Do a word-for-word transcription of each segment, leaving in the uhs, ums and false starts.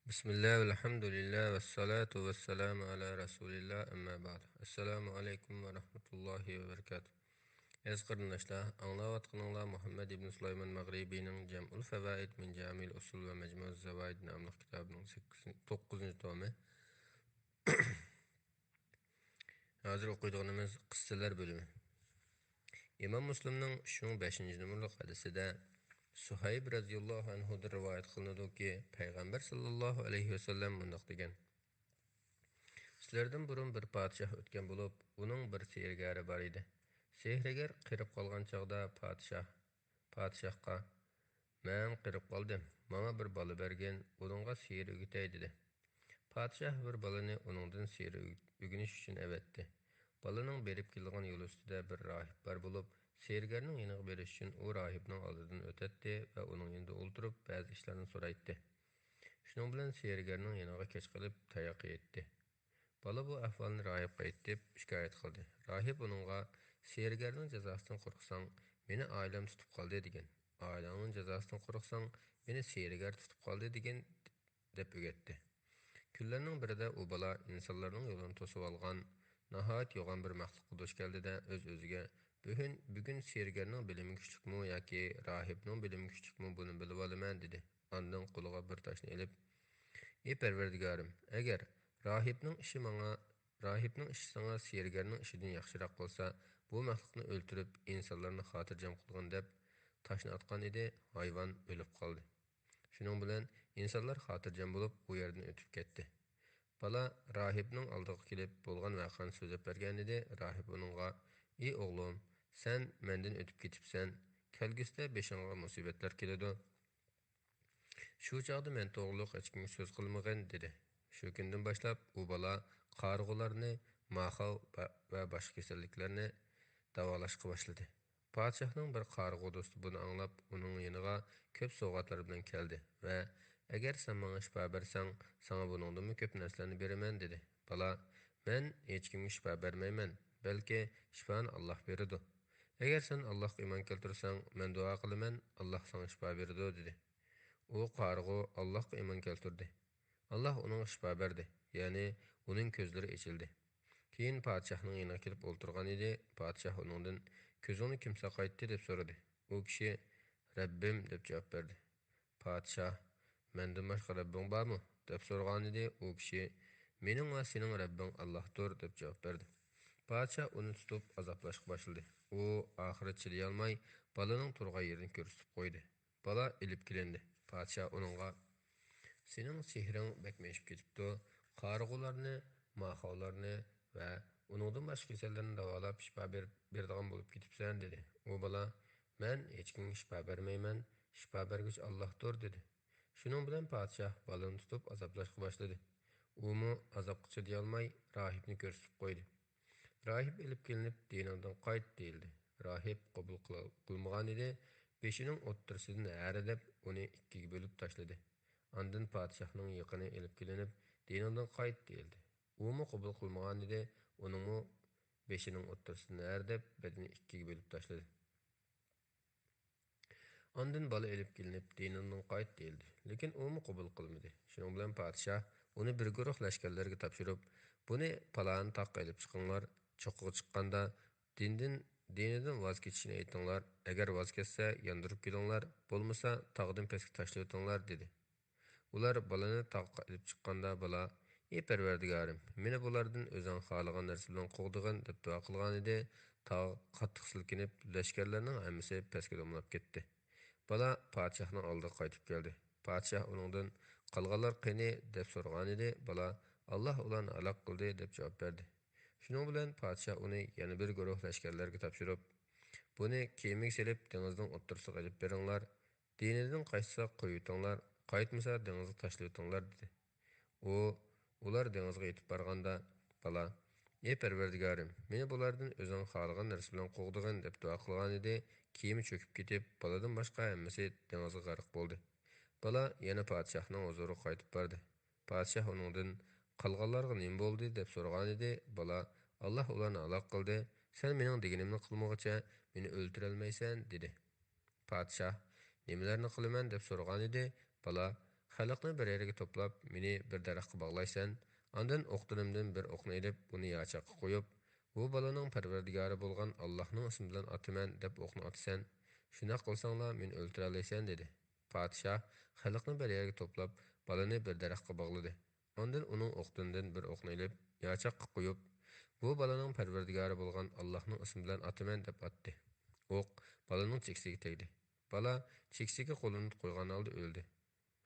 بىسمىللا، ۋەلھەمدۇلىللا، ۋەسسالاتۇ ۋەسسالامۇ ئەلا رەسۇلىللا، ئەمما بەئد. ئەسسالامۇ ئەلەيكۇم ۋە رەھمەتۇللاھى ۋە بەرىكاتۇھ. ئەزىز قېرىنداشلار، ئاڭلاۋاتقىنىڭلار مۇھەممەد ئىبن سۇلايمان مەغرىبىنىڭ جەمئۇل فەۋائىد مىن جامىئىل ئۇسۇل ۋە مەجمۇئۇز زەۋائىد ناملىق كىتابىنىڭ سەككىز، توققۇزىنچى تومى. ھازىر ئوقۇيدىغىنىمىز قىسسىلەر بۆلۈمى. ئىمام مۇسلىمنىڭ ئۈچ مىڭ بەشىنچى نومۇرلۇق ھەدىسىدە سۇھەيب رەزىياللاھۇ ئەنھۇدىن رىۋايەت قىلىنىدۇكى، پەيغەمبەر ساللاللاھۇ ئەلەيھى ۋەسەللەم مۇنداق دېگەن: سىلەردىن بۇرۇن بىر پادىشاھ ئۆتكەن بولۇپ، ئۇنىڭ بىر سېھىرگەرى بار ئىدى. سېھىرگەر قېرىپ قالغان چاغدا پادىشاھ، پادىشاھقا، مەن قېرىپ قالدىم، ماڭا بىر بالا بەرگىن، ئۇنىڭغا سېھىر ئۆگىتەي، دېدى. پادىشاھ بىر بالىنى ئۇنىڭدىن سېھىر ئۆگ-، ئۆگىنىش ئۈچۈن ئەۋەتتى. بالىنىڭ بېرىپ كېلىدىغان يول ئۈستىدە بىر راھىب بار بولۇپ، سېھىرگەرنىڭ يېنىغا بېرىش ئۈچۈن ئۇ راھىبنىڭ ئالدىدىن ئۆتەتتى ۋە ئۇنىڭ يېنىدا ئولتۇرۇپ، بەزى ئىشلارنى سورايتتى. شۇنىڭ بىلەن سېھىرگەرنىڭ يېنىغا كەچ قېلىپ، تاياق يەيتتى. بالا بۇ ئەھۋالنى راھىبقا ئېيتىپ، شىكايەت قىلدى. راھىب ئۇنىڭغا، سېھىرگەرنىڭ جازاسىدىن قورقساڭ، مېنى ئائىلەم تۇتۇپ قالدى، دېگەن. ئائىلەڭنىڭ جازاسىدىن قورقساڭ، مېنى سېھىرگەر تۇتۇپ قالدى، دېگەن، دەپ ئۆگەتتى. كۈنلەرنىڭ بىرىدە ئۇ بالا ئىنسانلارنىڭ يولىنى توسۇۋالغان ناھايىتى يوغان بىر مەخلۇققا دۇچ كەلدى-دە، ئۆز-ئۆزىگە، بۈگۈن، بۈگۈن سېھىرگەرنىڭ بىلىمى كۈچلۈكمۇ ياكى راھىبنىڭ بىلىمى كۈچلۈكمۇ، بۇنى بىلىۋالىمەن، دېدى. ئاندىن قولىغا بىر تاشنى ئېلىپ، ئى پەرۋەردىگارىم، ئەگەر راھىبنىڭ ئىشى ماڭا، راھىبنىڭ ئىشى ساڭا سېھىرگەرنىڭ ئىشىدىن ياخشىراق بولسا، بۇ مەخلۇقنى ئۆلتۈرۈپ، ئىنسانلارنى خاتىرجەم قىلغىن، دەپ تاشنى ئاتقان ئىدى، ھايۋان ئۆلۈپ قالدى. شۇنىڭ بىلەن ئىنسانلار خاتىرجەم بولۇپ، ئۇ يەردىن ئۆتۈپ كەتتى. بالا راھىبنىڭ ئالدىغا كېلىپ، بولغان ۋەقەنى سۆزلەپ بەرگەنىدى. راھىب ئۇنىڭغا، ئى ئوغلۇم، سەن مەندىن ئۆتۈپ كېتىپسەن، كەلگۈسىدە بېشىڭغا مۇسىبەتلەر كېلىدۇ. شۇ چاغدا مەن توغرۇلۇق ھېچكىمگە سۆز قىلمىغىن، دېدى. شۇ كۈندىن باشلاپ ئۇ بالا قارىغۇلارنى، ماخاۋ ۋە باشقا كېسەللىكلەرنى داۋالاشقا باشلىدى. پادىشاھنىڭ بىر قارىغۇ دوستى بۇنى ئاڭلاپ، ئۇنىڭ يېنىغا كۆپ سوۋغاتلار بىلەن كەلدى ۋە، ئەگەر سەن ماڭا شىپا بەرسەڭ، ساڭا بۇنىڭدىنمۇ كۆپ نەرسىلەرنى بېرىمەن، دېدى. بالا، مەن ھېچكىمگە شىپا بەرمەيمەن، بەلكى شىپانى ئاللاھ بېرىدۇ. ئەگەر سەن ئاللاھقا ئىمان كەلتۈرسەڭ، مەن دۇئا قىلىمەن، ئاللاھ ساڭا شىپا بېرىدۇ، دېدى. ئۇ قارىغۇ ئاللاھقا ئىمان كەلتۈردى. ئاللاھ ئۇنىڭغا شىپا بەردى، يەنى ئۇنىڭ كۆزلىرى ئېچىلدى. كېيىن پادىشاھنىڭ يېنىغا كېلىپ ئولتۇرغان ئىدى. پادىشاھ ئۇنىڭدىن، كۆزۈڭنى كىم ساقايتتى؟ دەپ سورىدى. ئۇ كىشى، رەببىم، دەپ جاۋاب بەردى. پادىشاھ، مەندىن باشقا رەببىڭ بارمۇ؟ دەپ سورىغانىدى. ئۇ كىشى، مېنىڭ ۋە سېنىڭ رەببىڭ ئاللاھتۇر، دەپ جاۋاب بەردى. پادىشاھ ئۇنى تۇتۇپ ئازابلاشقا باشلىدى. ئۇ ئاخىرى چىدىيالماي، بالىنىڭ تۇرغان يېرىنى كۆرسىتىپ قويدى. بالا ئېلىپ كېلىندى. پادىشاھ ئۇنىڭغا، سېنىڭ سېھرىڭ بەكمۇ ئېشىپ كېتىپتۇ. قارىغۇلارنى، ماخاۋلارنى ۋە ئۇنىڭدىن باشقا كېسەللەرنى داۋالاپ شىپا بېرىپ بېرىدىغان بولۇپ كېتىپسەن، دېدى. ئۇ بالا، مەن ھېچكىمگە شىپا بەرمەيمەن، شىپا بەرگۈچى ئاللاھتۇر، دېدى. شۇنىڭ بىلەن پادىشاھ بالىنى تۇتۇپ ئازابلاشقا باشلىدى. ئۇمۇ ئازابقا چىدىيالماي راھىبنى كۆرسىتىپ قويدى. راھىب ئېلىپ كېلىنىپ، دىنىڭدىن قايت، دېيىلدى. راھىب قوبۇل قىل-، قىلمىغانىدى، بېشىنىڭ ئوتتۇرىسىدىن ھەرە دەپ، ئۇنى ئىككىگە بۆلۈپ تاشلىدى. ئاندىن پادىشاھنىڭ يېقىنى ئېلىپ كېلىنىپ، دىنىڭدىن قايت، دېيىلدى. ئۇمۇ قوبۇل قىلمىغانىدى، ئۇنىڭمۇ بېشىنىڭ ئوتتۇرىسىدىن ھەرە دەپ، بەدىنى ئىككىگە بۆلۈپ تاشلىدى. ئاندىن بالا ئېلىپ كېلىنىپ، دىنىڭدىن قايت، دېيىلدى. لېكىن ئۇمۇ قوبۇل قىلمىدى. شۇنىڭ بىلەن پادىشاھ ئۇنى بىر گۇرۇھ لەشكەرلەرگە تاپشۇرۇپ، بۇنى پالان تاغقا ئېلىپ چىقىڭلار، چوققىغا چىققاندا، دىندىن، دىنىدىن ۋاز كېچىشىنى ئېيتىڭلار، ئەگەر ۋاز كەچسە، ياندۇرۇپ كېلىڭلار، بولمىسا، تاغدىن پەسكە تاشلىۋېتىڭلار، دېدى. ئۇلار بالىنى تاغقا ئېلىپ چىققاندا، بالا، ئى پەرۋەردىگارىم، مېنى بۇلاردىن ئۆزۈڭ خالىغان نەرسە بىلەن قوغدىغىن، دەپ دۇئا قىلغانىدى. تاغ قاتتىق سىلكىنىپ، لەشكەرلەرنىڭ ھەممىسى پەسكە دومىلاپ كەتتى. بالا پادىشاھنىڭ ئالدىغا قايتىپ كەلدى. پادىشاھ ئۇنىڭدىن، قالغانلار قېنى؟ دەپ سورىغانىدى. بالا، ئاللاھ ئۇلارنى ھالاك قىلدى، دەپ جاۋاب بەردى. شۇنىڭ بىلەن پادىشاھ ئۇنى يەنە بىر گۇرۇھ لەشكەرلەرگە تاپشۇرۇپ، بۇنى كېمىگە سېلىپ، دېڭىزنىڭ ئوتتۇرىسىغا ئېلىپ بېرىڭلار، دىنىدىن قايتسا قويۇۋېتىڭلار، قايتمىسا دېڭىزغا تاشلىۋېتىڭلار، دېدى. ئۇ، ئۇلار دېڭىزغا يېتىپ بارغاندا، بالا، ئى پەرۋەردىگارىم، مېنى بۇلاردىن ئۆزۈڭ خالىغان نەرسە بىلەن قوغدىغىن، دەپ دۇئا قىلغانىدى. كېمە چۆكۈپ كېتىپ، بالىدىن باشقا ھەممىسى دېڭىزغا غەرق بولدى. بالا يەنە پادىشاھنىڭ ھۇزۇرىغا قايتىپ باردى. پادىشاھ ئۇنىڭدىن، قالغانلارغا نېمە بولدى؟ دەپ سورىغانىدى. بالا، ئاللاھ ئۇلارنى ھالاك قىلدى، سەن مېنىڭ دېگىنىمنى قىلمىغۇچە مېنى ئۆلتۈرەلمەيسەن، دېدى. پادىشاھ، نېمىلەرنى قىلىمەن؟ دەپ سورىغانىدى. بالا، خەلقنى بىر يەرگە توپلاپ، مېنى بىر دەرەخكە باغلايسەن، ئاندىن ئوقدىنىمدىن بىر ئوقنى ئېلىپ، ئۇنى ياچاققا قويۇپ، بۇ بالىنىڭ پەرۋەردىگارى بولغان ئاللاھنىڭ ئىسمى بىلەن ئاتىمەن دەپ ئوقنى ئاتىسەن. شۇنداق قىلساڭلار مېنى ئۆلتۈرەلەيسەن، دېدى. پادىشاھ خەلقنى بىر يەرگە توپلاپ، بالىنى بىر دەرەخكە باغلىدى. ئاندىن ئۇنىڭ ئوقدىنىدىن بىر ئوقنى ئېلىپ، ياچاققا قويۇپ، بۇ بالىنىڭ پەرۋەردىگارى بولغان ئاللاھنىڭ ئىسمى بىلەن ئاتىمەن دەپ ئاتتى. ئوق بالىنىڭ چېكىسىگە تەگدى. بالا چېكىسىگە قولىنى قويغان ھالدا ئۆلدى.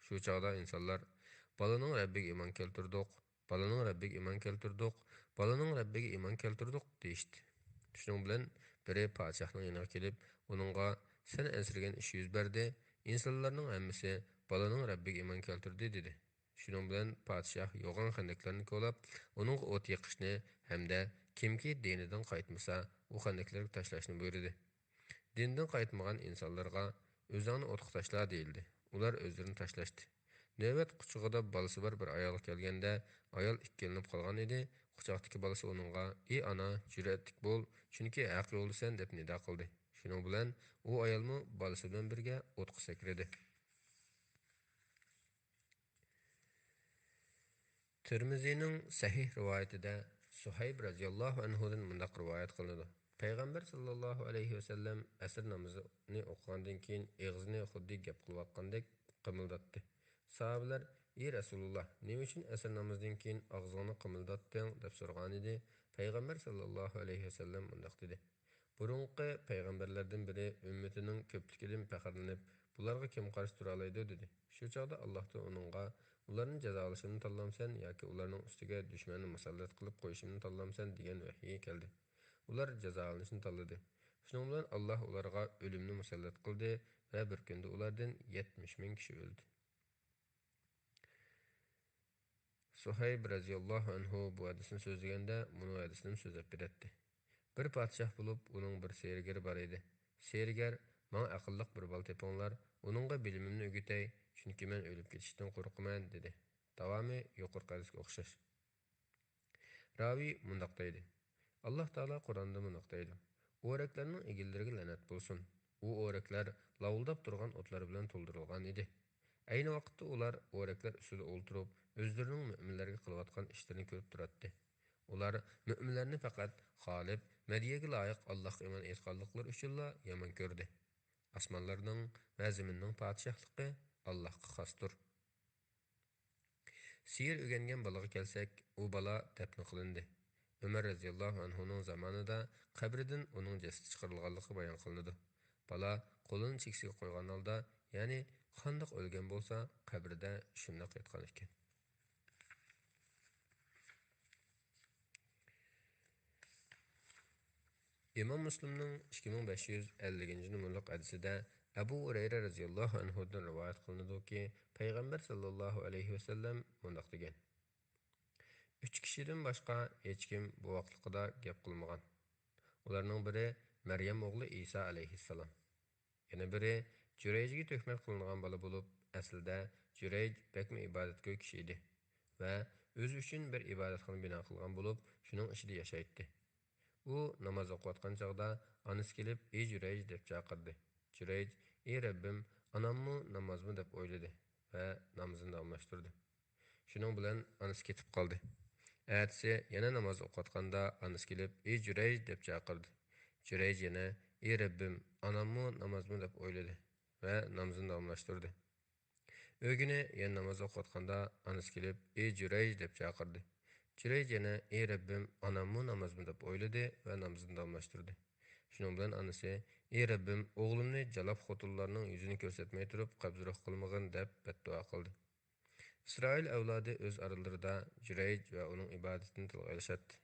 شۇ چاغدا ئىنسانلار، «بالىنىڭ رەببىگە ئىمان كەلتۈردۇق، بالىنىڭ رەببىگە ئىمان كەلتۈردۇق، بالىنىڭ رەببىگە ئىمان كەلتۈردۇق» دېيىشتى. شۇنىڭ بىلەن بىرى پادىشاھنىڭ يېنىغا كېلىپ، ئۇنىڭغا، «سەن ئەنسىرىگەن ئىش يۈز بەردى، ئىنسانلارنىڭ ھەممىسى بالىنىڭ رەببىگە ئىمان كەلتۈردى» دېدى. شۇنىڭ بىلەن پادىشاھ يوغان خەندەكلەرنى كولاپ، ئۇنىڭغا ئوت يېقىشنى ھەمدە كىمكى دىنىدىن قايتمىسا، ئۇ خەندەكلەرگە تاشلاشنى بۇيرۇدى. دىندىن قايتمىغان ئىنسانلارغا، «ئۆزۈڭنى ئوتقا تاشلا» دېيىلدى. ئۇلار ئۆزلىرىنى تاشلاشتى. نۆۋەت قۇچىقىدا بالىسى بار بىر ئايالغا كەلگەندە، ئايال ئىككىلىنىپ قالغان ئىدى. قۇچاقتىكى بالىسى ئۇنىڭغا، «ئى ئانا، جۈرئەتلىك بول، چۈنكى ھەق يولدىسەن» دەپ نىدا قىلدى. شۇنىڭ بىلەن ئۇ ئايالمۇ بالىسى بىلەن بىرگە ئوتقا سەكرىدى. تىرمىزىنىڭ سەھىھ رىۋايىتىدە سۇھەيب رەزىياللاھۇ ئەنھۇدىن مۇنداق رىۋايەت قىلىنىدۇ: پەيغەمبەر ساللاللاھۇ ئەلەيھى ۋەسەللەم ئەسىر نامىزىنى ئوقۇغاندىن كېيىن ئېغىزىنى خۇددى گەپ قىلىۋاتقاندەك قىمىلداتتى. ساھابىلەر، «ئى رەسۇلۇللا، نېمە ئۈچۈن ئەسىر نامىزىدىن كېيىن ئاغزىڭنى قىمىلداتتىڭ؟» دەپ سورىغانىدى. پەيغەمبەر ساللاللاھۇ ئەلەيھى ۋەسەللەم مۇنداق دېدى: بۇرۇنقى پەيغەمبەرلەردىن بىرى ئۈممىتىنىڭ كۆپلۈكىدىن پەخىرلىنىپ، «بۇلارغا كىم قارشى تۇرالايدۇ؟» دېدى. شۇ چاغدا ئاللاھتىن ئۇنىڭغا، «ئۇلارنى جازالىشىمنى تاللامسەن ياكى ئۇلارنىڭ ئۈستىگە دۈشمەننى مۇسەللەت قىلىپ قويۇشۇمنى تاللامسەن؟» دېگەن ۋەھيى كەلدى. ئۇلار جازالىنىشنى تاللىدى. شۇنىڭ بىلەن ئاللاھ ئۇلارغا ئۆلۈمنى مۇسەللەت قىلدى ۋە بىر كۈندە ئۇلاردىن يەتمىش مىڭ كىشى ئۆلدى. سۇھەيب رەزىياللاھۇ ئەنھۇ بۇ ھەدىسنى سۆزلىگەندە، مۇنۇ ھەدىسنىمۇ سۆزلەپ بېرەتتى. بىر پادىشاھ بولۇپ، ئۇنىڭ بىر سېرىگىرى بار ئىدى. سېرىگەر، «ماڭا ئەقىللىق بىر بالا تېپىڭلار، ئۇنىڭغا بىلىمىمنى ئۆگىتەي، چۈنكى مەن ئۆلۈپ كېتىشتىن قورقىمەن» دېدى. داۋامى يۇقىرىقى ھەدىسكە ئوخشاش. راۋى مۇنداق دەيدۇ: ئاللاھ تائالا قۇرئاندا مۇنداق دەيدۇ: «ئورەكلەرنىڭ ئىگىلىرىگە لەنەت بولسۇن. ئۇ ئورەكلەر لاۋۇلداپ تۇرغان ئوتلار بىلەن تولدۇرۇلغان ئىدى.» ئەينى ۋاقىتتا ئۇلار ئورەكلەر ئۈستىدە ئولتۇرۇپ، ئۆزلىرىنىڭ مۆمىنلەرگە قىلىۋاتقان ئىشلىرىنى كۆرۈپ تۇراتتى. ئۇلار مۆمىنلەرنى پەقەت خالىپ، مەدھىيەگە لايىق ئاللاھقا ئىمان ئېيتقانلىقلىرى ئۈچۈنلا يامان كۆردى. ئاسمانلارنىڭ ۋە زېمىننىڭ پادىشاھلىقى ئاللاھقا خاستۇر. سېھىر ئۆگەنگەن بالىغا كەلسەك، ئۇ بالا دەپنە قىلىندى. ئۆمەر رەزىياللاھۇ ئەنھۇنىڭ زامانىدا قەبرىدىن ئۇنىڭ جەسىتى چىقىرىلغانلىقى بايان قىلىنىدۇ. بالا قولىنى چېكىسىگە قويغان ھالدا، يەنى قانداق ئۆلگەن بولسا، قەبرىدە شۇنداق ياتقان ئىكەن. ئىمام مۇسلىمنىڭ ئىككى مىڭ بەش يۈز ئەللىكىنچى نومۇرلۇق ھەدىسىدە ئەبۇ ھۇرەيرە رەزىياللاھۇ ئەنھۇدىن رىۋايەت قىلىنىدۇكى، پەيغەمبەر ساللاللاھۇ ئەلەيھى ۋەسەللەم مۇنداق دېگەن: «ئۈچ كىشىدىن باشقا ھېچكىم بوۋاقلىقىدا گەپ قىلمىغان. ئۇلارنىڭ بىرى مەريەم ئوغلى ئىسا ئەلەيھىسسالام. يەنە بىرى جۈرەيجگە تۆھمەت قىلىنغان بالا بولۇپ، ئەسلىدە جۈرەيج بەكمۇ ئىبادەتگۈر كىشى ئىدى ۋە ئۆزى ئۈچۈن بىر ئىبادەتخانا بىنا قىلغان بولۇپ، شۇنىڭ ئىچىدە ياشايتتى. ئۇ ناماز ئوقۇۋاتقان چاغدا ئانىسى كېلىپ، ئى جۈرەيج دەپ چاقىردى. جۈرەيج، ئى رەببىم، ئاناممۇ نامازمۇ دەپ ئويلىدى ۋە نامىزىنى داۋاملاشتۇردى. شۇنىڭ بىلەن ئانىسى كېتىپ قالدى. ئەتىسى يەنە ناماز ئوقۇۋاتقاندا ئانىسى كېلىپ، ئى جۈرەيج دەپ چاقىردى. جۈرەيج يەنە، ئى رەببىم، ئاناممۇ نامازمۇ دەپ ئويلىدى ۋە نامىزىنى داۋاملاشتۇردى. ئۆگۈنى يەنە ناماز ئوقۇۋاتقاندا ئانىسى كېلىپ، ئى جۈرەيج دەپ چاقىردى. جۈرەيج يەنە، ئى رەببىم، ئاناممۇ نامازمۇ دەپ ئويلىدى ۋە نامىزىنى داۋاملاشتۇردى. شۇنىڭ بىلەن ئانىسى، ئى رەببىم، ئوغلۇمنى جالاپ خوتۇنلارنىڭ يۈزىنى كۆرسەتمەي تۇرۇپ قەبزىروھ قىلمىغىن دەپ بەتدۇئا قىلدى. ئىسرائىل ئەۋلادى ئۆز ئارىلىرىدا جۈرەيج ۋە ئۇنىڭ ئىبادىتىنى تىلغا ئېلىشاتتى.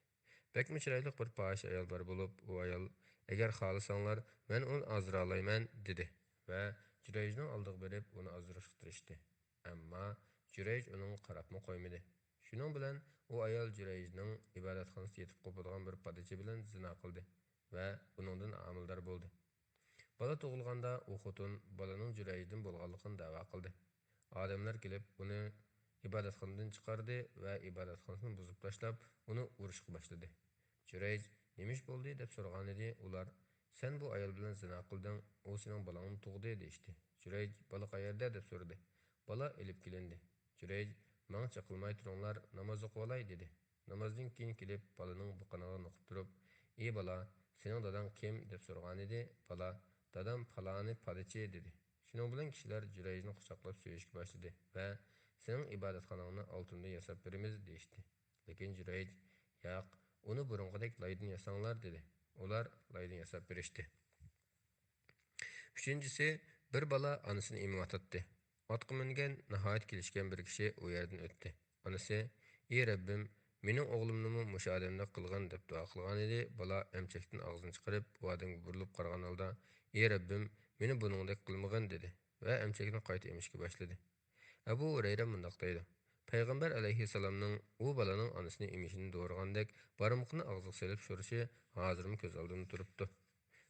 بەكمۇ چىرايلىق بىر پاھىشە ئايال بار بولۇپ، ئۇ ئايال، ئەگەر خالىساڭلار، مەن ئۇنى ئازدۇرالايمەن، دېدى ۋە جۈرەيجنىڭ ئالدىغا بېرىپ، ئۇنى ئازدۇرۇشقا تىرىشتى. ئەمما جۈرەيج ئۇنىڭغا قاراپمۇ قويمىدى. شۇنىڭ بىلەن ئۇ ئايال جۈرەيجنىڭ ئىبادەتخانىسىدا يېتىپ قوپىدىغان بىر پادىچى بىلەن زىنا قىلدى ۋە بۇنىڭدىن ھامىلىدار بولدى. بالا تۇغۇلغاندا ئۇ خوتۇن بالىنىڭ جۈرەيجدىن بولغانلىقىنى دەۋا قىلدى. ئادەملەر كېلىپ ئۇنى ئىبادەتخانىدىن چىقاردى ۋە ئىبادەتخانىسىنى بۇزۇپ تاشلاپ، ئۇنى ئۇرۇشقا باشلىدى. جۈرەيج، نېمە ئىش بولدى؟ دەپ سورىغانىدى. ئۇلار، سەن بۇ ئايال بىلەن زىنا قىلدىڭ، ئۇ سېنىڭ بالاڭنى تۇغدى، دېيىشتى. جۈرەيج، بالا قەيەردە؟ دەپ سورىدى. بالا ئېلىپ كېلىندى. جۈرەيج، ماڭا چېقىلماي تۇرۇڭلار، ناماز ئوقۇۋالاي، دېدى. نامازدىن كېيىن كېلىپ، بالىنىڭ بېقىنىغا نوقۇپ تۇرۇپ، ئى بالا، سېنىڭ داداڭ كىم؟ دەپ سورىغانىدى. بالا، دادام پالانى پادىچى، دېدى. شۇنىڭ بىلەن كىشىلەر جۈرەيجنى قۇچاقلاپ سۆيۈشكە باشلىدى ۋە سېنىڭ ئىبادەتخاناڭنى ئالتۇندىن ياساپ بېرىمىز، دېيىشتى. لېكىن جۈرەيج، ياق، ئۇنى بۇرۇنقىدەك لايدىن ياساڭلار، دېدى. ئۇلار لايدىن ياساپ بېرىشتى. ئۈچىنچىسى، بىر بالا ئانىسىنى ئېمىۋاتاتتى. ئاتقا مىنگەن ناھايىتى كېلىشكەن بىر كىشى ئۇ يەردىن ئۆتتى. ئانىسى، ئى رەببىم، مېنىڭ ئوغلۇمنىمۇ مۇشۇ ئادەمدەك قىلغىن، دەپ دۇئا قىلغانىدى. بالا ئەمچەكتىن ئاغزىنى چىقىرىپ، ئۇ ئادەمگە بۇرۇلۇپ قارىغان ھالدا، ئى رەببىم، مېنى بۇنىڭدەك قىلمىغىن، دېدى ۋە ئەمچەكنى قايتا ئېمىشكە باشلىدى. ئەبۇ ھۇرەيرە مۇنداق دەيدۇ، پەيغەمبەر ئەلەيھىسسالامنىڭ ئۇ بالىنىڭ ئانىسىنى ئېمىشىنى دورىغاندەك بارمىقىنى ئاغزىغا سېلىپ شورىشى ھازىرمۇ كۆز ئالدىمدا تۇرۇپتۇ.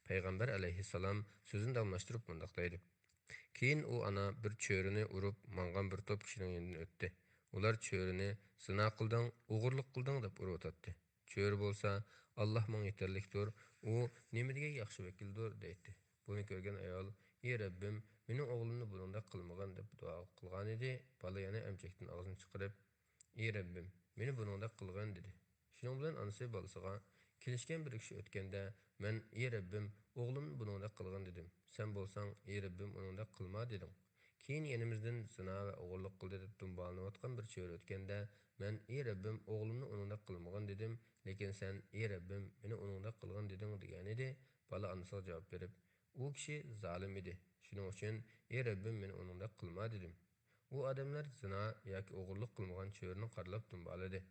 پەيغەمبەر ئەلەيھىسسالام سۆزىنى داۋاملاشتۇرۇپ مۇنداق دەيدۇ، كېيىن ئۇ ئانا بىر چۆرىنى ئۇرۇپ ماڭغان بىر توپ كىشىنىڭ يېنىدىن ئۆتتى. ئۇلار چۆرىنى زىنا قىلدىڭ، ئوغرىلىق قىلدىڭ دەپ ئۇرۇۋاتاتتى. چۆرە بولسا، ئاللاھ ماڭا يېتەرلىكتۇر، ئۇ نېمە دېگەن ياخشى ۋەكىلدۇر، دەيتتى. بۇنى كۆرگەن ئايال، ئى رەببىم، مېنىڭ ئوغلۇمنى بۇنىڭدەك قىلمىغىن، دەپ دۇئا قىلغانىدى. بالا يەنە ئەمچەكتىن ئاغزىنى چىقىرىپ، ئى رەببىم، مېنى بۇنىڭدەك قىلغىن، دېدى. شۇنىڭ بىلەن ئانىسى بالىسىغا، كېلىشكەن بىر كىشى ئۆتكەندە، مەن، ئى رەببىم، ئوغلۇمنى بۇنىڭدەك قىلغىن، دېدىم. سەن بولساڭ، ئى رەببىم، ئۇنىڭدەك قىلما، دېدىڭ. كېيىن يېنىمىزدىن زىنا ۋە ئوغرىلىق قىلدى دەپ دۇمبالىنىۋاتقان بىر چۆرە ئۆتكەندە، مەن، ئى رەببىم، ئوغلۇمنى ئۇنىڭدەك قىلمىغىن دېدىم، لېكىن سەن، ئى رەببىم، مېنى ئۇنىڭدەك قىلغىن دېدىڭ، دېگەنىدى. بالا ئانىسىغا جاۋاب بېرىپ، ئۇ كىشى زالىم ئىدى. شۇنىڭ ئۈچۈن، ئى رەببىم، مېنى ئۇنىڭدەك قىلما دېدىم. ئۇ ئادەملەر زىنا ياكى ئوغرىلىق قىلمىغان چۆرىنى قارىلاپ دۇمبالىدى.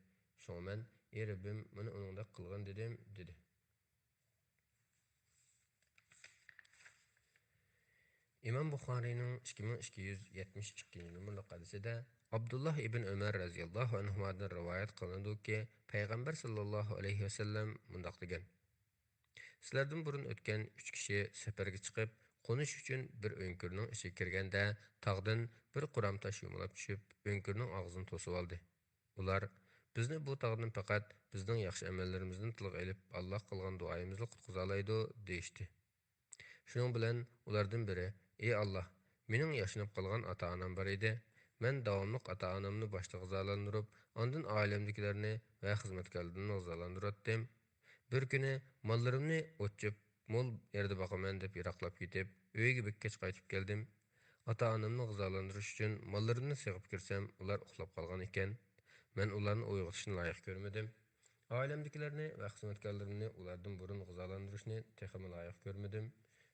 شۇڭا مەن، ئى رەببىم، مېنى ئۇنىڭدەك قىلغىن دېدىم، دېدى. ئىمام بۇخارىينىڭ ئىككى مىڭ ئىككى يۈز يەتمىش ئىككىنچى نومۇرلۇق ھەدىسىدە ئابدۇللاھ ئىبن ئۆمەر رەزىياللاھۇ ئەنھۇمادىن رىۋايەت قىلىنىدۇكى، پەيغەمبەر ساللاللاھۇ ئەلەيھى ۋەسەللەم مۇنداق دېگەن، سىلەردىن بۇرۇن ئۆتكەن ئۈچ كىشى سەپەرگە چىقىپ، قونۇش ئۈچۈن بىر ئۆڭكۈرنىڭ ئىچىگە كىرگەندە، تاغدىن بىر قۇرام تاش يۇمىلاپ چۈشۈپ، ئۆڭكۈرنىڭ ئاغزىنى توسۇۋالدى. ئۇلار، بىزنى بۇ تاغدىن پەقەت بىزنىڭ ياخشى ئەمەللىرىمىزدىن تىلغا ئېلىپ، ئاللاھ قىلغان دۇئايىمىزلا قۇتقۇزالايدۇ، دېيىشتى. شۇنىڭ بىلەن ئۇلاردىن بىرى، ئى ئاللاھ، مېنىڭ ياشىنىپ قالغان ئاتا-ئانام بار ئىدى. مەن داۋاملىق ئاتا-ئانامنى باشتا غىزالاندۇرۇپ، ئاندىن ئائىلەمدىكىلەرنى ۋە خىزمەتكارلىرىمنى غىزالاندۇراتتىم. بىر كۈنى ماللىرىمنى ئوت-چۆپ مول يەردە باقىمەن دەپ يىراقلاپ كېتىپ، ئۆيگە بەك كەچ قايتىپ كەلدىم. ئاتا-ئانامنى غىزالاندۇرۇش ئۈچۈن ماللىرىمنى سېغىپ كىرسەم، ئۇلار ئۇخلاپ قالغان ئىكەن. مەن ئۇلارنى ئويغىتىشنى لايىق كۆرمىدىم. ئائىلەمدىكىلەرنى ۋە خىزمەتكارلىرىمنى ئۇلاردىن بۇرۇن غىزالاندۇرۇشنى تېخىمۇ لايىق كۆرمىدىم.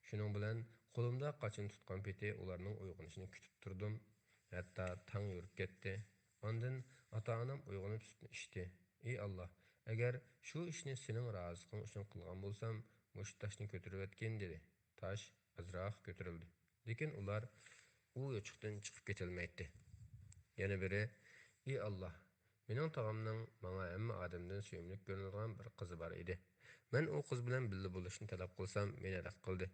شۇنىڭ بىلەن قولۇمدا قاچىنى تۇتقان پېتى ئۇلارنىڭ ئويغىنىشىنى كۈتۈپ تۇردۇم. ھەتتا تاڭ يورۇپ كەتتى. ئاندىن ئاتا-ئانام ئويغىنىپ سۈتنى ئىچتى. ئى ئاللاھ، ئەگەر شۇ ئىشنى سېنىڭ رازىلىقىڭ ئۈچۈن قىلغان بولسام، مۇشۇ تاشنى كۆتۈرۈۋەتكىن، دېدى. تاش ئازراق كۆتۈرۈلدى. لېكىن ئۇلار ئۇ يوچۇقتىن چىقىپ كېتەلمەيتتى. يەنە بىرى، ئى ئاللاھ، مېنىڭ تاغامنىڭ ماڭا ھەممە ئادەمدىن سۆيۈملۈك كۆرۈنىدىغان بىر قىزى بار ئىدى. مەن ئۇ قىز بىلەن بىللە بولۇشنى تەلەپ قىلسام، مېنى رەت قىلدى.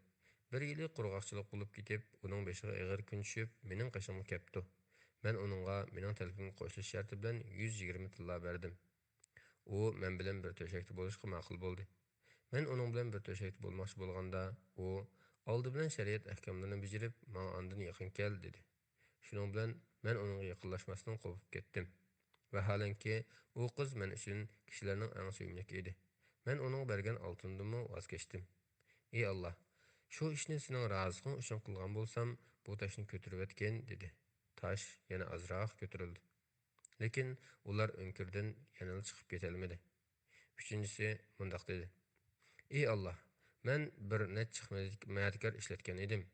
بىر يىلى قۇرغاقچىلىق بولۇپ كېتىپ، ئۇنىڭ بېشىغا ئېغىر كۈن چۈشۈپ، مېنىڭ قېشىمغا كەپتۇ. مەن ئۇنىڭغا مېنىڭ تەلىپىمگە قوشۇلۇش شەرتى بىلەن يۈز يىگىرمە تىللا بەردىم. ئۇ مەن بىلەن بىر تۆشەكتە بولۇشقا ماقۇل بولدى. مەن ئۇنىڭ بىلەن بىر تۆشەكتە بولماقچى بولغاندا، ئۇ، ئالدى بىلەن شەرىئەت ئەھكاملىرىنى بېجىرىپ، ماڭا ئاندىن يېقىن كەل، دېدى. شۇنىڭ بىلەن مەن ئۇنىڭغا يېقىنلاشماستىن قوپۇپ كەتتىم. ۋاھالەنكى، ئۇ قىز مەن ئۈچۈن كىشىلەرنىڭ ئەڭ سۆيۈملۈكى ئىدى. مەن ئۇنىڭغا بەرگەن ئالتۇنىمدىنمۇ ۋاز كەچتىم. ئى ئاللاھ، شۇ ئىشنى سېنىڭ رازىلىقىڭ ئۈچۈن قىلغان بولسام، بۇ تاشنى كۆتۈرۈۋەتكىن، دېدى. تاش يەنە ئازراق كۆتۈرۈلدى. لېكىن ئۇلار ئۆڭكۈردىن يەنىلا چىقىپ كېتەلمىدى. ئۈچىنچىسى مۇنداق دېدى، ئى ئاللاھ، مەن بىر نەچچە خىزمەتكار ئىشلەتكەن ئىدىم.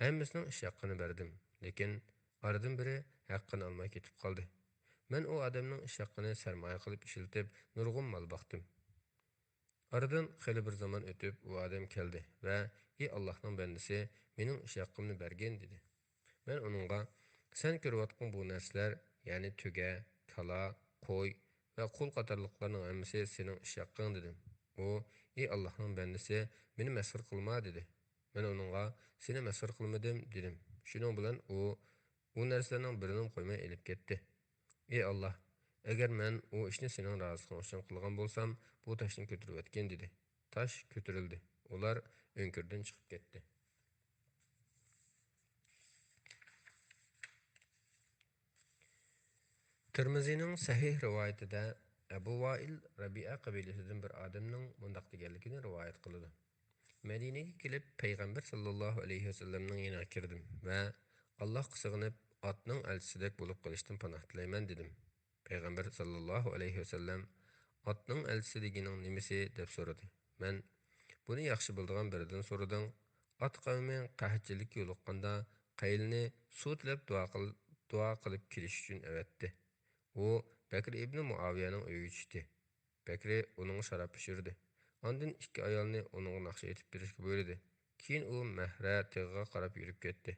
ھەممىسىنىڭ ئىش ھەققىنى بەردىم. لېكىن ئارىدىن بىرى ھەققىنى ئالماي كېتىپ قالدى. مەن ئۇ ئادەمنىڭ ئىش ھەققىنى سەرمايە قىلىپ ئىشلىتىپ، نۇرغۇن مال باقتىم. ئارىدىن خېلى بىر زامان ئۆتۈپ، ئۇ ئادەم كەلدى ۋە، ئى ئاللاھنىڭ بەندىسى، مېنىڭ ئىش ھەققىمنى بەرگىن، دېدى. مەن ئۇنىڭغا، سەن كۆرۈۋاتقان بۇ نەرسىلەر، يەنى تۆگە، كالا، قوي ۋە قۇل قاتارلىقلارنىڭ ھەممىسى سېنىڭ ئىش ھەققىڭ، دېدىم. ئۇ، ئى ئاللاھنىڭ بەندىسى، مېنى مەسخىرە قىلما، دېدى. مەن ئۇنىڭغا، سېنى مەسخىرە قىلمىدىم، دېدىم. شۇنىڭ بىلەن ئۇ ئۇ نەرسىلەرنىڭ بىرىنىمۇ قويماي ئېلىپ كەتتى. ئى ئاللاھ، ئەگەر مەن ئۇ ئىشنى سېنىڭ رازىلىقىڭ ئۈچۈن قىلغان بولسام، بۇ تاشنى كۆتۈرۈۋەتكىن، دېدى. تاش كۆتۈرۈلدى. ئۇلار ئۆڭكۈردىن چىقىپ كەتتى. تىرمىزىنىڭ سەھىھ رىۋايىتىدە ئەبۇ ۋائىل رەبىئە قەبىلىسىدىن بىر ئادەمنىڭ مۇنداق دېگەنلىكىنى رىۋايەت قىلىدۇ. مەدىنىگە كېلىپ، پەيغەمبەر ساللاللاھۇ ئەلەيھى ۋەسەللەمنىڭ يېنىغا كىردىم ۋە ئاللاھقا سىغىنىپ، ئاتنىڭ ئەلچىسىدەك بولۇپ قېلىشتىن پاناھ تىلەيمەن، دېدىم. پەيغەمبەر ساللاللاھۇ ئەلەيھى ۋەسەللەم، ئاتنىڭ ئەلچىسى دېگىنىڭ نېمىسى؟ دەپ سورىدى. مەن، بۇنى ياخشى بىلىدىغان بىرىدىن سورىدىڭ. ئات قەۋمى قەھەتچىلىككە يولۇققاندا، قەيلىنى سۇ تىلەپ دۇئا قىل-، دۇئا قىلىپ كېلىش ئۈچۈن ئەۋەتتى. ئۇ بەكرى ئىبنى مۇئاۋىيەنىڭ ئۆيىگە چۈشتى. بەكرى ئۇنىڭغا شاراب پىشۇردى. ئاندىن ئىككى ئايالنى ئۇنىڭغا ناخشا ئېيتىپ بېرىشكە بۇيرۇدى. كېيىن ئۇ مەھرە تېغىغا قاراپ يۈرۈپ كەتتى.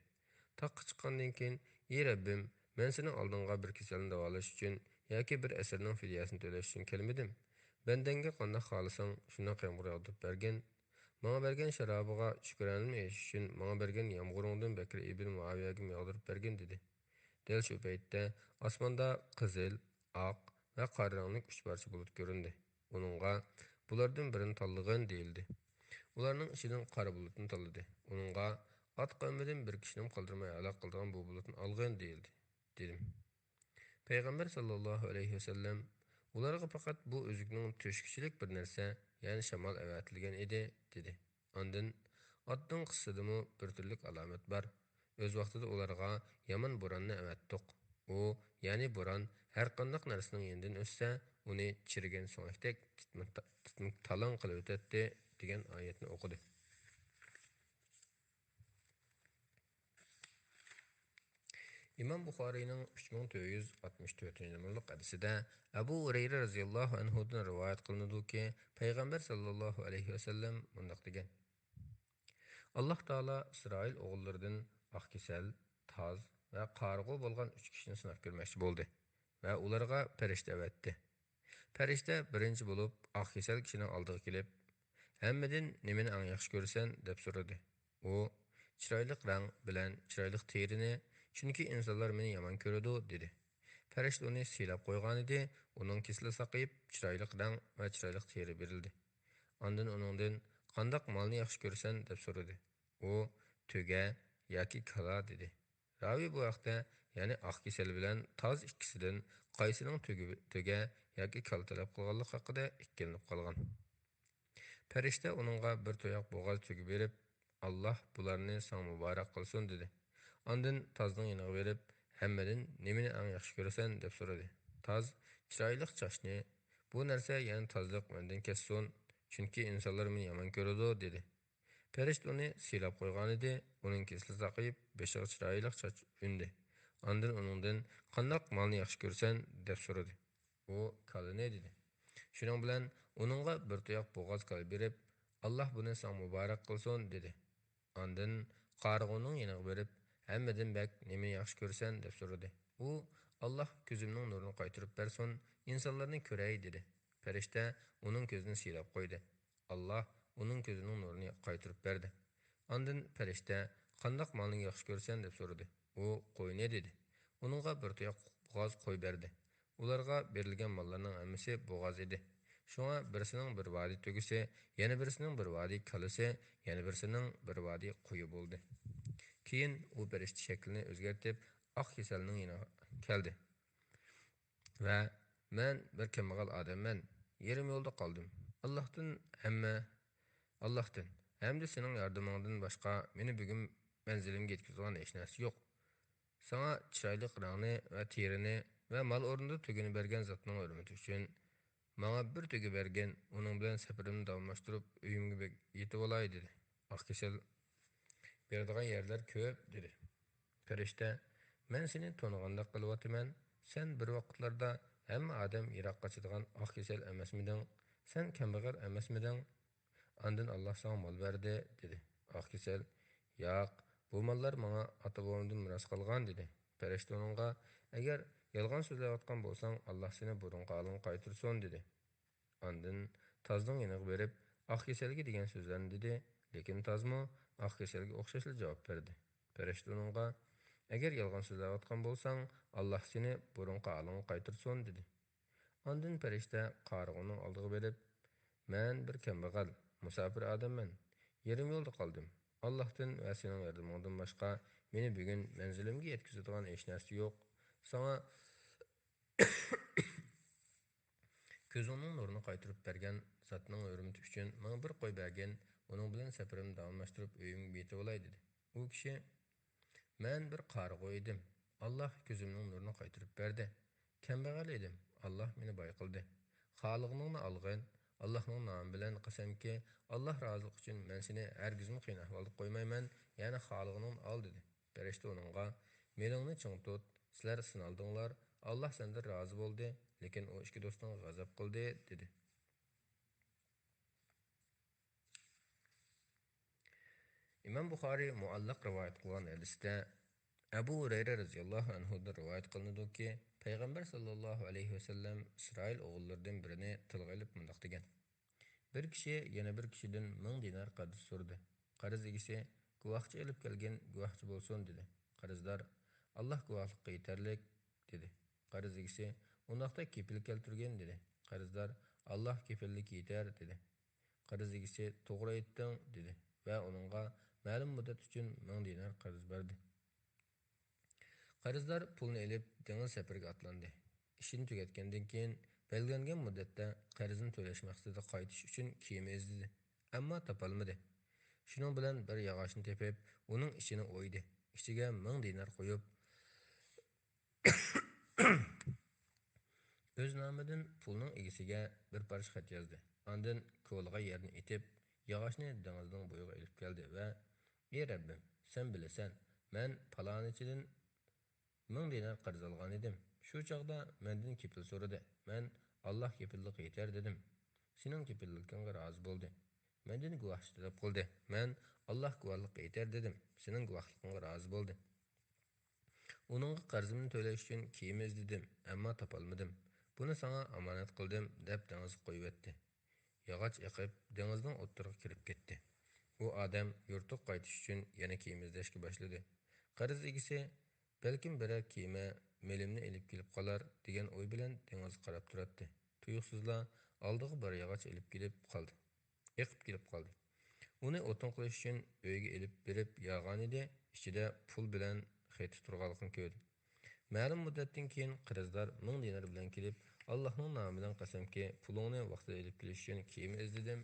تاغقا چىققاندىن كېيىن، ئى رەببىم، مەن سېنىڭ ئالدىڭغا بىر كېسەلنى داۋالاش ئۈچۈن ياكى بىر ئەسىرنىڭ فىدىيەسىنى تۆلەش ئۈچۈن كەلمىدىم. بەندەڭگە قانداق خالىساڭ، شۇنداق يامغۇر ياغدۇرۇپ بەرگىن. ماڭا بەرگەن شارابىغا شۈكرانىمنى ئېيتىش ئۈچۈن، ماڭا بەرگەن يامغۇرۇڭدىن بەكرى ئىبن مۇئاۋىيەگىمۇ ياغدۇرۇپ بەرگىن، دېدى. دەل شۇ پەيتتە ئاسماندا قىزىل، ئاق ۋە قارا رەڭلىك ئۈچ پارچە بۇلۇت كۆرۈندى. ئۇنىڭغا، بۇلاردىن بىرىنى تاللىغىن، دېيىلدى. ئۇلارنىڭ ئىچىدىن قارا بۇلۇتنى تاللىدى. ئۇنىڭغا، ئات قەۋمىدىن بىر كىشىنىمۇ قالدۇرماي ھالاك قىلىدىغان بۇ بۇلۇتنى ئالغىن، دېيىلدى، دېدىم. پەيغەمبەر ساللاللاھۇ ئەلەيھى ۋەسەللەم، ئۇلارغا پەقەت بۇ ئۈزۈكنىڭ تۆشۈكچىلىك بىر نەرسە، يەنى شامال ئەۋەتىلگەن ئىدى، دېدى. ئاندىن، ئاتنىڭ قىسسىدىمۇ بىر تۈرلۈك ئالامەت بار. ئۆز ۋاقتىدا ئۇلارغا يامان بوراننى ئەۋەتتۇق. ئۇ، يەنى بوران، ھەرقانداق نەرسىنىڭ يېنىدىن ئۆتسە، ئۇنى چىرىگەن سۆڭەكتەك تىتمىك-، تىتمىك تالاڭ قىلىۋېتەتتى، دېگەن ئايەتنى ئوقۇدى. ئىمام بۇخارىينىڭ ئۈچ مىڭ تۆت يۈز ئاتمىش تۆتىنچى نومۇرلۇق ھەدىسىدە ئەبۇ ھۇرەيرە رەزىياللاھۇ ئەنھۇدىن رىۋايەت قىلىنىدۇكى، پەيغەمبەر ساللاللاھۇ ئەلەيھى ۋەسەللەم مۇنداق دېگەن: ئاللاھ تائالا ئىسرائىل ئوغۇللىرىدىن ئاق كېسەل، تاز ۋە قارىغۇ بولغان ئۈچ كىشىنى سىناپ كۆرمەكچى بولدى ۋە ئۇلارغا پەرىشتە ئەۋەتتى. پەرىشتە بىرىنچى بولۇپ ئاق كېسەل كىشىنىڭ ئالدىغا كېلىپ، ھەممىدىن نېمىنى ئەڭ ياخشى كۆرىسەن؟ دەپ سورىدى. ئۇ، چىرايلىق رەڭ بىلەن چىرايلىق تېرىنى، چۈنكى ئىنسانلار مېنى يامان كۆرىدۇ، دېدى. پەرىشتە ئۇنى سىيلاپ قويغانىدى، ئۇنىڭ كېسىلى ساقىيىپ، چىرايلىق رەڭ ۋە چىرايلىق تېرە بېرىلدى. ئاندىن ئۇنىڭدىن، قانداق مالنى ياخشى كۆرىسەن؟ دەپ سورىدى. ئۇ، تۆگە ياكى كالا، دېدى. راۋى بۇ ھەقتە، يەنى ئاق كېسەل بىلەن تاز ئىككىسىدىن قايسىنىڭ تۆگە، تۆگە ياكى كالا تەلەپ قىلغانلىقى ھەققىدە ئىككىلىنىپ قالغان. پەرىشتە ئۇنىڭغا بىر تۇياق بوغاز تۆگە بېرىپ، ئاللاھ بۇلارنى ساڭا مۇبارەك قىلسۇن، دېدى. ئاندىن تازنىڭ يېنىغا بېرىپ، ھەممىدىن نېمىنى ئەڭ ياخشى كۆرىسەن؟ دەپ سورىدى. تاز، چىرايلىق چاچنى، بۇ نەرسە، يەنى تازىلىق مەندىن كەچسۇن، چۈنكى ئىنسانلار مېنى يامان كۆرىدۇ، دېدى. پەرىشتە ئۇنى سىيلاپ قويغانىدى، ئۇنىڭ كېسىلى ساقىيىپ، بېشىغا چىرايلىق چاچ ئۈندى. ئاندىن ئۇنىڭدىن، قانداق مالنى ياخشى كۆرىسەن؟ دەپ سورىدى. ئۇ، كالىنى، دېدى. شۇنىڭ بىلەن ئۇنىڭغا بىر تۇياق بوغاز كالا بېرىپ، ئاللاھ بۇنى ساڭا مۇبارەك قىلسۇن، دېدى. ئاندىن قارىغۇنىڭ يېنىغا بېرىپ، ھەممىدىن بەك نېمىنى ياخشى كۆرىسەن؟ دەپ سورىدى. ئۇ، ئاللاھ كۆزۈمنىڭ نۇرىنى قايتۇرۇپ بەرسۇن، ئىنسانلارنى كۆرەي، دېدى. پەرىشتە ئۇنىڭ كۆزىنى سىيلاپ قويدى. ئاللاھ ئۇنىڭ كۆزىنىڭ نۇرىنى قايتۇرۇپ بەردى. ئاندىن پەرىشتە، قانداق مالنى ياخشى كۆرىسەن؟ دەپ سورىدى. ئۇ، قوينى، دېدى. ئۇنىڭغا بىر تۇياق بوغاز قوي بەردى. ئۇلارغا بېرىلگەن ماللارنىڭ ھەممىسى بوغاز ئىدى. شۇڭا بىرسىنىڭ بىر ۋادى تۆگىسى، يەنە بىرسىنىڭ بىر ۋادى كالىسى، يەنە بىرسىنىڭ بىر ۋادى قويى بولدى. كېيىن ئۇ پەرىشتە شەكلىنى ئۆزگەرتىپ، ئاق كېسەلنىڭ يېنىغا كەلدى ۋە، مەن بىر كەمبەغەل ئادەممەن، يېرىم يولدا قالدىم. ئاللاھتىن ھەممە، ئاللاھتىن ھەمدە سېنىڭ ياردىمىڭدىن باشقا مېنى بۈگۈن مەنزىلىمگە يەتكۈزىدىغان ھېچ نەرسە يوق. ساڭا چىرايلىق رەڭنى ۋە تېرىنى ۋە مال ئورنىدا تۆگىنى بەرگەن زاتنىڭ ھۆرمىتى ئۈچۈن، ماڭا بىر تۆگە بەرگىن، ئۇنىڭ بىلەن سەپىرىمنى داۋاملاشتۇرۇپ، ئۆيۈمگە بېك-، يېتىۋالاي، دېدى. ئاق كېسەل بېرىدىغان يەرلەر كۆپ، دېدى. پەرىشتە، مەن سېنى تونۇغاندەك قىلىۋاتىمەن، سەن بىر ۋاقىتلاردا ھەممە ئادەم يىراق قاچىدىغان ئاق كېسەل ئەمەسمىدىڭ؟ سەن كەمبەغەل ئەمەسمىدىڭ؟ ئاندىن ئاللاھ ساڭا مال بەردى، دېدى. ئاق كېسەل، ياق، بۇ ماللار ماڭا ئاتا-بوۋامدىن مىراس قالغان، دېدى. پەرىشتە ئۇنىڭغا، ئەگەر يالغان سۆزلەۋاتقان بولساڭ، ئاللاھ سېنى بۇرۇنقى ھالىڭغا قايتۇرسۇن، دېدى. ئاندىن تازنىڭ يېنىغا بېرىپ، ئاق كېسەلگە دېگەن سۆزلەرنى دېدى، لېكىن تازمۇ ئاق كېسەلگە ئوخشاشلا جاۋاب بەردى. پەرىشتە ئۇنىڭغا، ئەگەر يالغان سۆزلەۋاتقان بولساڭ، ئاللاھ سېنى بۇرۇنقى ھالىڭغا قايتۇرسۇن، دېدى. ئاندىن پەرىشتە قارىغۇنىڭ ئالدىغا بېرىپ، مەن بىر كەمبەغەل، مۇساپىر ئادەممەن. يېرىم يولدا قالدىم. ئاللاھتىن ۋە سېنىڭ ياردىمىڭدىن باشقا مېنى بۈگۈن مەنزىلىمگە يەتكۈزىدىغان ھېچ نەرسە يوق. ساڭا كۆزۈڭنىڭ نۇرىنى قايتۇرۇپ بەرگەن زاتنىڭ ھۆرمىتى ئۈچۈن ماڭا بىر قوي بەرگىن، ئۇنىڭ بىلەن سەپىرىمنى داۋاملاشتۇرۇپ ئۆيۈمگە يېتىۋالاي» دېدى. ئۇ كىشى: «مەن بىر قارىغۇ ئىدىم، ئاللاھ كۆزۈمنىڭ نۇرىنى قايتۇرۇپ بەردى. كەمبەغەل ئىدىم، ئاللاھ مېنى باي قىلدى. خالىغىنىڭنى ئالغىن، ئاللاھنىڭ نامى بىلەن قەسەمكى، ئاللاھ رازىلىقى ئۈچۈن مەن سېنى ھەرگىزمۇ قىيىن ئەھۋالدا قويمايمەن، يەنى خالىغىنىڭنى ئال» دېدى. پەرىشتە ئۇنىڭغا: «مېلىڭنى چىڭ تۇت، سىلەر سىنالدىڭلار، ئاللاھ سەندىن رازى بولدى، لېكىن ئۇ ئىككى دوستۇڭغا غەزەپ قىلدى» دېدى. ئىمام بۇخارىي مۇئەللەق رىۋايەت قىلغان ھەدىستە ئەبۇ ھۇرەيرە رەزىياللاھۇ ئەنھۇدىن رىۋايەت قىلىنىدۇكى، پەيغەمبەر ساللاللاھۇ ئەلەيھى ۋەسەللەم ئىسرائىل ئوغۇللىرىدىن بىرىنى تىلغا ئېلىپ مۇنداق دېگەن: «بىر كىشى يەنە بىر كىشىدىن مىڭ دىنار قەرز سورىدى. قەرز ئىگىسى: گۇۋاھچى ئېلىپ كەلگىن، گۇۋاھچى بولسۇن» دېدى. قەرزدار: «ئاللاھ گۇۋاھلىققا يېتەرلىك» دېدى. قەرز ئىگىسى: «ئۇنداقتا كېپىل كەلتۈرگىن» دېدى. قەرزدار: «ئاللاھ كېپىللىككە يېتەر» دېدى. قەرز ئىگىسى: «توغرا ئېيتتىڭ» دېدى ۋە ئۇنىڭغا مەلۇم مۇددەت ئۈچۈن مىڭ دىنار قەرز بەردى. قەرزدار پۇلنى ئېلىپ، دېڭىز سەپىرىگە ئاتلاندى. ئىشىنى تۈگەتكەندىن كېيىن، بەلگىلەنگەن مۇددەتتە قەرزىنى تۆلەش مەقسىتىدە قايتىش ئۈچۈن كېمە ئىزدىدى، ئەمما تاپالمىدى. شۇنىڭ بىلەن بىر ياغاچنى تېپىپ، ئۇنىڭ ئىچىنى ئويدى. ئىچىگە مىڭ دىنار قويۇپ، ئۆز نامىدىن پۇلنىڭ ئىگىسىگە بىر پارچە خەت يازدى. ئاندىن كولىغا يەرنى ئېتىپ، ياغاچنى دېڭىزنىڭ بويىغا ئېلىپ كەلدى ۋە: «ئى رەببىم، سەن بىلىسەن، مەن پالانىچىدىن مىڭ دىنار قەرز ئالغان ئىدىم. شۇ چاغدا مەندىن كېپىل سورىدى. مەن ئاللاھ كېپىللىقى يېتەر دېدىم. سېنىڭ كېپىللىكىڭگە رازى بولدى. مەندىن گۇۋاھچى تەلەپ قىلدى. مەن ئاللاھ گۇۋاھلىققا يېتەر دېدىم. سېنىڭ گۇۋاھلىقىڭغا رازى بولدى. ئۇنىڭغا قەرزىمنى تۆلەش ئۈچۈن كېمە ئىزدىدىم، ئەمما تاپالمىدىم. بۇنى ساڭا ئامانەت قىلدىم» دەپ دېڭىزغا قويۇۋەتتى. ياغاچ ئېقىپ، دېڭىزنىڭ ئوتتۇرىغا كىرىپ كەتتى. ئۇ ئادەم يۇرتىغا قايتىش ئۈچۈن يەنە كېمە ئىزدەشكە باشلىدى. قەرز ئىگىسى: «بەلكىم بىرەر كېمە مېلىمنى ئېلىپ كېلىپ قالار» دېگەن ئوي بىلەن دېڭىزغا قاراپ تۇراتتى. تۇيۇقسىزلا ئالدىغا بىر ياغاچ ئېلىپ كېلىپ قالدى. ئېقىپ كېلىپ قالدى. ئۇنى ئوتۇن قىلىش ئۈچۈن ئۆيگە ئېلىپ بېرىپ ياغانىدى، ئىچىدە پۇل بىلەن خېتى تۇرغانلىقىنى كۆردى. مەلۇم مۇددەتتىن كېيىن قەرزدار مىڭ دىنار بىلەن كېلىپ، «ئاللاھنىڭ نامى بىلەن قەسەمكى، پۇلۇڭنى ۋاقتىدا ئېلىپ كېلىش ئۈچۈن كېمە ئىزدىدىم،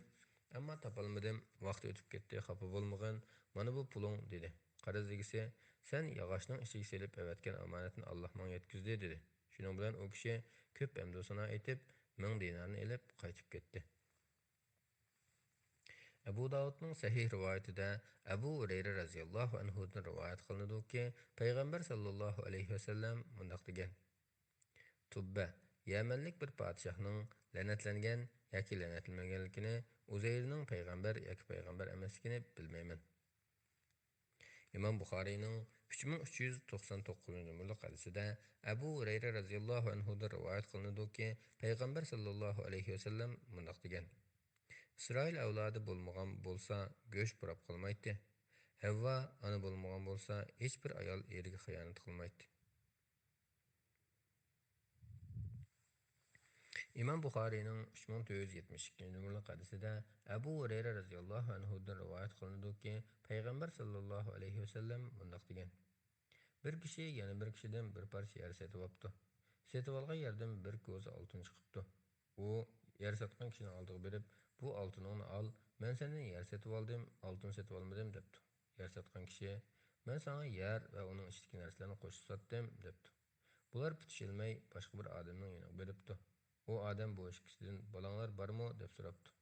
ئەمما تاپالمىدىم. ۋاقتى ئۆتۈپ كەتتى، خاپا بولمىغىن، مانا بۇ پۇلۇڭ» دېدى. قەرز ئىگىسى: «سەن ياغاچنىڭ ئىچىگە سېلىپ ئەۋەتكەن ئامانەتنى ئاللاھ ماڭا يەتكۈزدى» دېدى. شۇنىڭ بىلەن ئۇ كىشى كۆپ ھەمدۇسانا ئېيتىپ، مىڭ دىنارنى ئېلىپ قايتىپ كەتتى. ئەبۇ داۋۇدنىڭ سەھىھ رىۋايىتىدە ئەبۇ ھۇرەيرە رەزىياللاھۇ ئەنھۇدىن رىۋايەت قىلىنىدۇكى، پەيغەمبەر ساللاللاھۇ ئەلەيھى ۋەسەللەم مۇنداق دېگەن: «تۇببە، يەمەنلىك بىر پادىشاھنىڭ لەنەتلەنگەن ياكى لەنەتلەنمىگەنلىكىنى، ئۇزەيرنىڭ پەيغەمبەر ياكى پەيغەمبەر ئەمەسلىكىنى بىلمەيمەن.» ئىمام بۇخارىينىڭ ئۈچ مىڭ ئۈچ يۈز توقسان توققۇزىنچى نومۇرلۇق ھەدىسىدە ئەبۇ ھۇرەيرە رەزىياللاھۇ ئەنھۇدىن رىۋايەت قىلىنىدۇكى، پەيغەمبەر ساللاللاھۇ ئەلەيھى ۋەسەللەم مۇنداق دېگەن: «ئىسرائىل ئەۋلادى بولمىغان بولسا، گۆش پۇراپ قالمايتتى. ھەۋۋا ئانا بولمىغان بولسا، ھېچبىر ئايال ئېرىگە خىيانەت قىلمايتتى.» ئىمام بۇخارىينىڭ ئۈچ مىڭ تۆت يۈز يەتمىش ئىككىنچى نومۇرلۇق ھەدىسىدە ئەبۇ ھۇرەيرە رەزىياللاھۇ ئەنھۇدىن رىۋايەت قىلىنىدۇكى، پەيغەمبەر ساللاللاھۇ ئەلەيھى ۋەسەللەم مۇنداق دېگەن: «بىر كىشى يەنە بىر كىشىدىن بىر پارچە يەر سېتىۋاپتۇ. سېتىۋالغان يەردىن بىر كوزا ئالتۇن چىقىپتۇ. ئۇ يەر ساتقان كىشىنىڭ ئالدىغا بېرىپ، بۇ ئالتۇنۇڭنى ئال، مەن سەندىن يەر سېتىۋالدىم، ئالتۇن سېتىۋالمىدىم» دەپتۇ. يەر ساتقان كىشى: «مەن ساڭا يەر ۋە ئۇنىڭ ئىچىدىكى نەرسىلەرنى قوشۇپ ساتتىم» دەپتۇ. بۇلار پۈتۈشەلمەي باشقا بىر ئادەمنىڭ يېنىغا بېرىپتۇ. ئۇ ئادەم بۇ ئىككىسىدىن: «بالاڭلار بارمۇ؟» دەپ سوراپتۇ.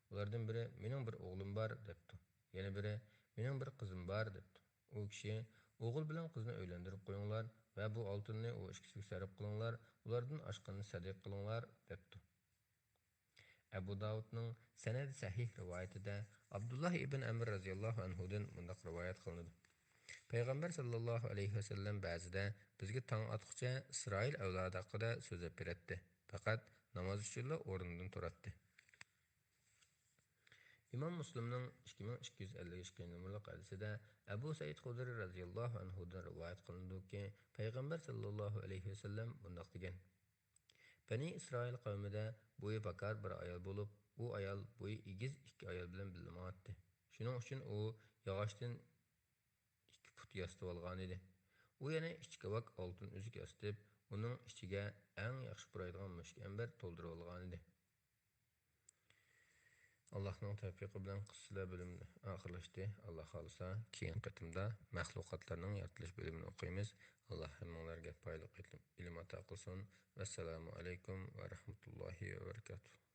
ئۇلاردىن بىرى: «مېنىڭ بىر ئوغلۇم بار» دەپتۇ. يەنە بىرى: «مېنىڭ بىر قىزىم بار» دەپتۇ. ئۇ كىشى: «ئوغۇل بىلەن قىزنى ئۆيلەندۈرۈپ قويۇڭلار ۋە بۇ ئالتۇننى ئۇ ئىككىسىگە سەرپ قىلىڭلار، ئۇلاردىن ئاشقىنىنى سەدىقە قىلىڭلار» دەپتۇ. ئەبۇ داۋۇدنىڭ سەنەدى سەھىھ رىۋايىتىدە ئابدۇللا ئىبن ئەمر رەزىياللاھۇ ئەنھۇدىن مۇنداق رىۋايەت قىلىنىدۇ: پەيغەمبەر ساللاللاھۇ ئەلەيھى ۋەسەللەم بەزىدە بىزگە تاڭ ئاتقۇچە ئىسرائىل ئەۋلادى ھەققىدە سۆزلەپ بېرەتتى، پەقەت ناماز ئۈچۈنلا ئورنىدىن تۇراتتى. ئىمام مۇسلىمنىڭ ئىككى مىڭ ئىككى يۈز ئەللىك ئىككىنچى نومۇرلۇق ھەدىسىدە ئەبۇ سەئىد خۇدرى رەزىياللاھۇ ئەنھۇدىن رىۋايەت قىلىنىدۇكى، پەيغەمبەر ساللاللاھۇ ئەلەيھى ۋەسەللەم مۇنداق دېگەن: بەنى ئىسرائىل قەۋمىدە بويى پاكار بىر ئايال بولۇپ، ئۇ ئايال بويى ئېگىز ئىككى ئايال بىلەن بىللە ماڭاتتى. شۇنىڭ ئۈچۈن ئۇ ياغاچتىن ئىككى پۇت ياسىتىۋالغانىدى. ئۇ يەنە ئىككى كاۋاك ئالتۇن ئۈزۈك ياسىتىپ، ئۇنىڭ ئىچىگە ئەڭ ياخشى پۇرايدىغان مۈشۈك ئەمبەر تولدۇرۇۋالغانىدى. ئاللاھنىڭ تەۋپىقى بىلەن قىسسىلەر بۆلۈمى ئاخىرلاشتى. ئاللا خالىسا، كېيىنكى قېتىمدا مەخلۇقاتلارنىڭ يارىتىلىش بۆلۈمىنى ئوقۇيمىز. ئاللا ھەممىڭلارگە پايدىلىق ئىلىم، ئىلىم ئاتا قىلسۇن. ۋەسسالامۇ ئەلەيكۇم ۋە رەھمەتۇللاھى ۋە بەرىكاتۇھ.